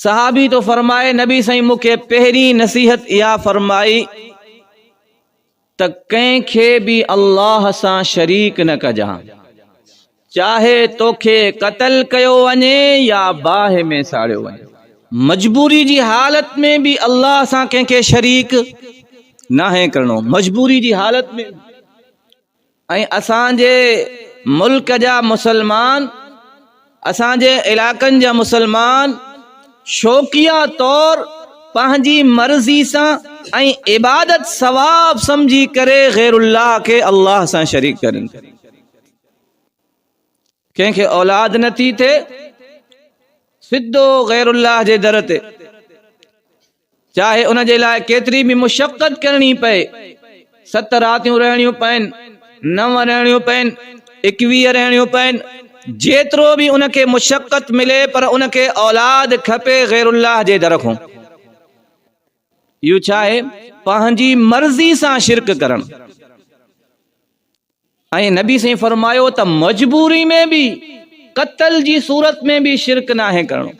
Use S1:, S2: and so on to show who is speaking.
S1: صحابي ٿو فرمائي، نبي سائين مون کي پهرين نصيحت اها فرمائي ته ڪنهن کي به الله سان شريڪ نه ڪجان، چاهي توکي قتل ڪيو وڃي يا باهه ۾ ساڙيو وڃي. مجبوري جي حالت ۾ به الله سان ڪنهن کي شريڪ ناهي ڪرڻو، مجبوري جي حالت ۾ به. ۽ اسان جي ملڪ جا مسلمان، اسان جي علائقن جا مسلمان شوقيه طور پنهنجي مرضي سان ۽ عبادت ثواب سمجهي ڪري غير الله کي الله سان شريڪ ڪرين ٿا. ڪنهن کي اولاد نه ٿي ٿئي، سڌو غير الله جي در تي. چاهي ان جي لاء ڪيتري به مشقت ڪرڻي پئي، ست راتيون رهڻيون پون، نو رهڻيون پون، ايڪويهه رهڻيون پون، جيترو به ان کي مشقت ملي پر ان کي اولاد کپي غير الله جي در کان. اهو ڇا آهي؟ پنهنجي مرضي سان شرڪ ڪرڻ. ۽ نبي سائين فرمايو ته مجبوري ۾ به قتل جي صورت ۾ به شرڪ ناهي ڪرڻو.